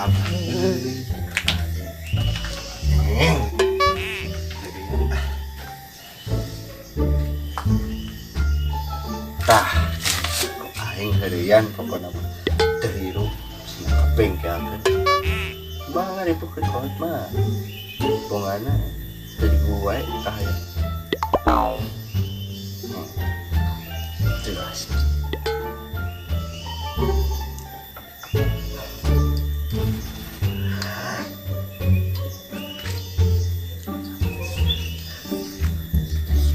Abah. Neng. Tah, aing heureyan pokona mah. Teu hirup sia ka bengkelkeun. Mah ripukeun kolot mah. Bongana teu digugu wae kahayang. Jelas.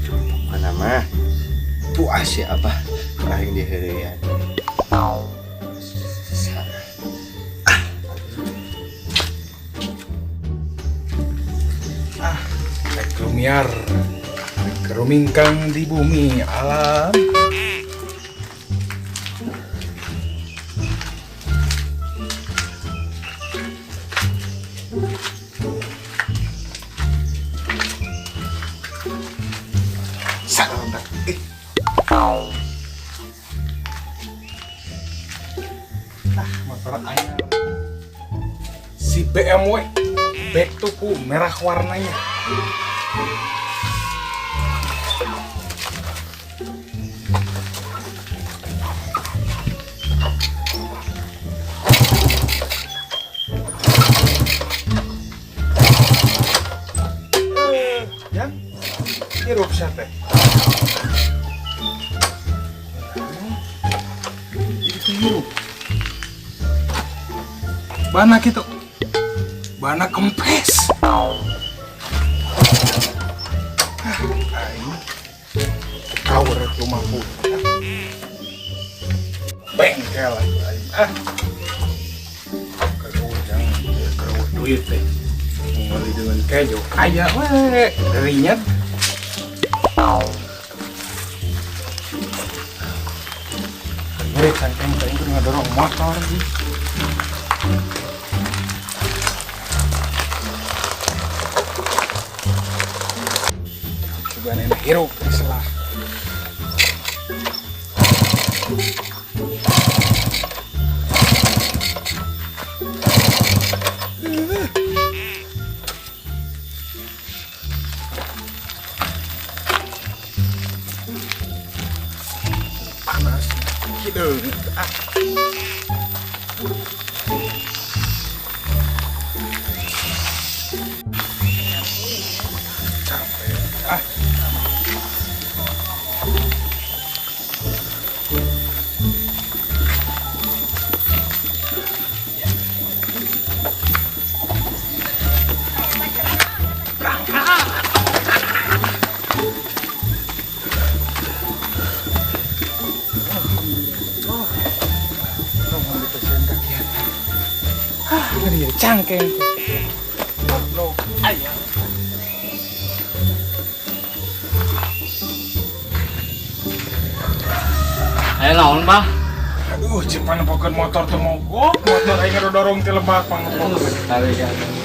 Pokona mah puas ya Abah aing di heureyan. Ah, rek lumiar. Rek rumingkang di bumi alam. Salah. Eh. Ah, motor anyar. Si BMW back tuku merah warnanya. Ya, hirup siapa? Itu hirup. Bana gitu. Bana kempes. Ah, aing kawur rumah pun. Bengkel atuh aing. Ah. Kerujang, kerut duit teh. Meuli dengan kejo kaya we, derinya. Ngeri cangkeng teh aing ngadorong motor sih. Coba nenek hirup di selah. Panas. Hideung. Ah. Capek. Ah. Cangkeng. Goblok. Ayah. Ayo naon, Bah? Aduh, cepan pokeun motor teu mogok, motor aing ngadorong ti lebak pangpok.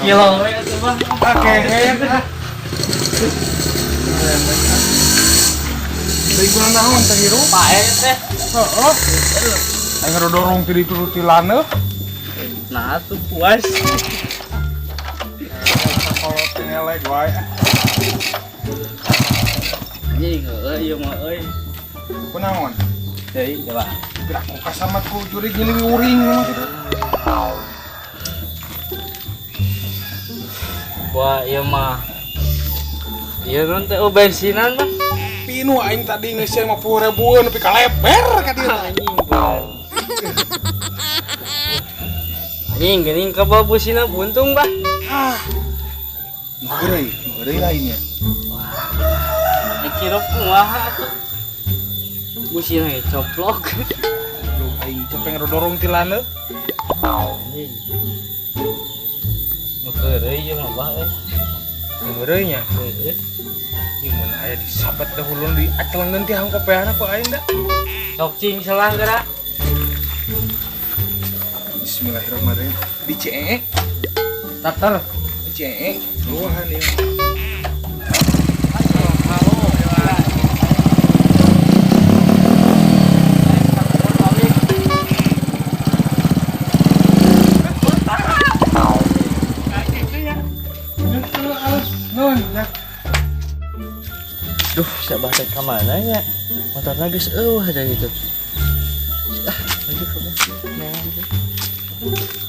Gila we atuh, Bah. Ah, keher ah. Deui guna naon teh hirup? Pae teh. Heeh. Aing ngadorong ti ditu ti laneuh. Nah, tuh puas. Kalau ngelek wae. Anjing, heueuh ieu mah euy. Kunaon? Deui, coba. Gerak ku kasamat ku jurig ngiliwi uring mah kitu. Wah, ieu mah. Ieu nun teh oh bensinan, Bang. Pinu aing tadi geus 50 ribuan nepi ka leper ka dieu. Anjing. Anjing, geuning ka busina buntung, Bah. Ah. Nu heureuy lainnya. Wah. Hirup kumaha atuh? Busina ge coplok. Belum aing capek ngadorong ti laneuh. Anjing. Nu heureuy ieu mah, Bah euy. Nu heureuy nya. Heeh. Ieu mun aya disabet dahulu di acelengeun ti hangkopeana ku aing da. Sok cing salah geura. Bismillahirrahmanirrahim. Di CE. Starter. Di CE. Luahan ieu. Duh, si Abah teh ka mana nya? Motorna geus eueuh aja gitu. Ah, maju ke neangan teh.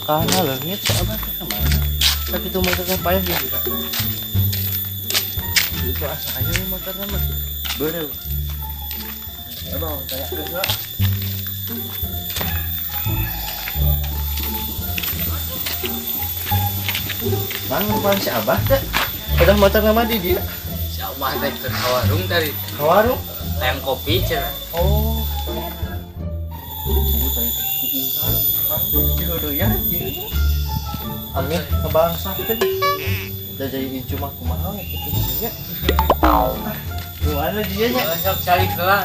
Kana leungit si Abah teh ka mana? Tapi itu motornya payah gitu, Kak. Itu asa aya we motorna mah. Beureuh. Abah tanyakeun heula. Bang, numpang si Abah teh. Udah motorna mah di dia. Si Abah teh ke warung tadi. Ka warung. Hayang kopi cenah. Oh. Tunggu tadi ku urang, Bang. Diheureuyah ieu. Amin kabangsakeun. Da jadi incu mah kumaha we kitu nya. Ah, gimana dia nya? Sok cari heula.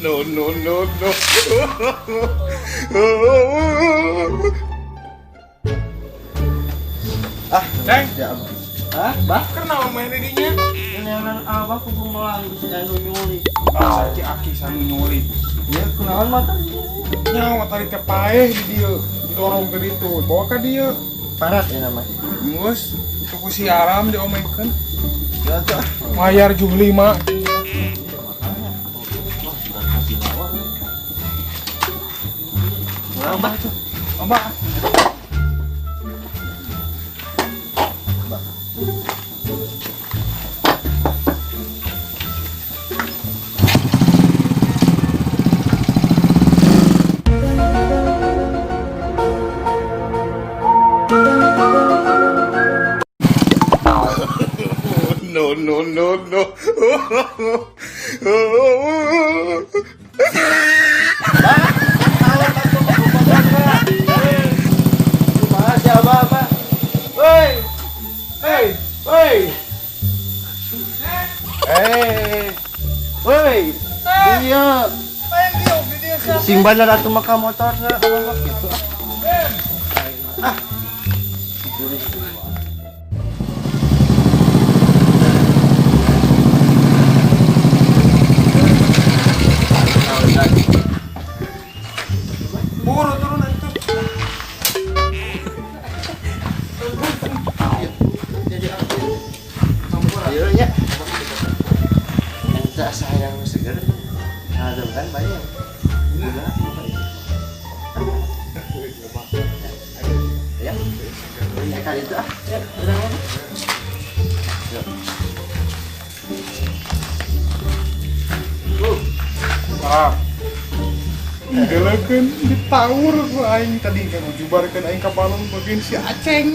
No, no, no, no. Ah, Ceng. ya Abah. Ah, Bah? Kenapa main dinya? Neangan Abah kudu melang si anu nyuli. Bangsa Ki Aki sanu nyuri. Ya, kunaon mata? Nyawa tadi teh paeh di dieu, didorong ke ditu, bawa ka dieu. Parat ya nama. Geus, itu ku si Aram diomengkeun. Ya tuh ah. Mayar juh 5. Iya, makanya. Wah, sudah kasih lawan. Urang bah tuh. Abah. Bah. No, no, no, no. Kumaha si Abah, Abah? Woi. Hei, woi. Eh. Woi. Iya. Sing bener atuh mah ka motorna abah mah kitu ah. Ah. Gurih. Buru turun atuh. Iya nya. Ente asa hayang seger. Nah, kan banyak. Gula apa itu? Ya. Ya kali itu ah. Ya, udah mana? Yuk. Ah. Gelekeun ditaur ku aing tadi kan ujubarkeun aing ka balong bagian si Aceng.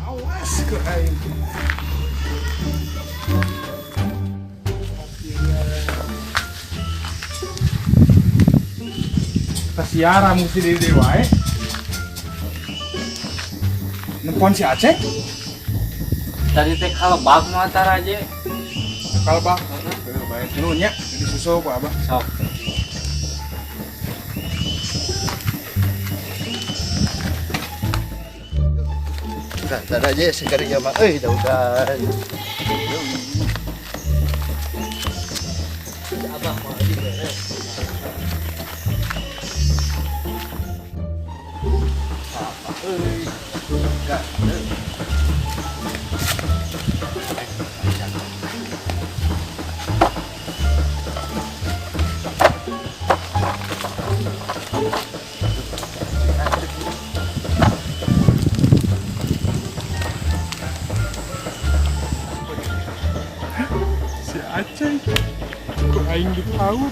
Awas ku aing. Kasiara mesti di deui wae. Nempon si Aceng? Tadi teh kalebak motor aja. Kalebak. Heeh, bae nuhun nya disusul ku Abah. Sok. Udah, ntar aja segar ya mah. Eh, udah udah. Abah mau lagi beres. Apa euy? Enggak. Si Aceng. Ku aing ditaur.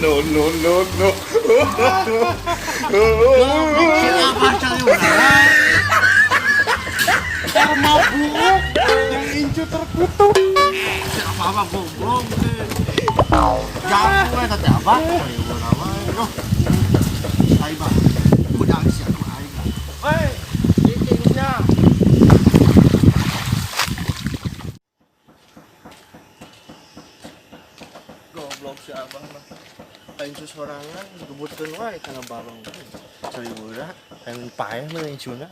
No, no, no, no. Karma buruk yang incu terkutuk. Apa-apa goblok. Jago eta teh Abah. Aing mah hudang sia ku aing. Hei, cicingnya. Sorangan gebutkeun wae kana balong. Cari murah, hayang paeh mah incuna.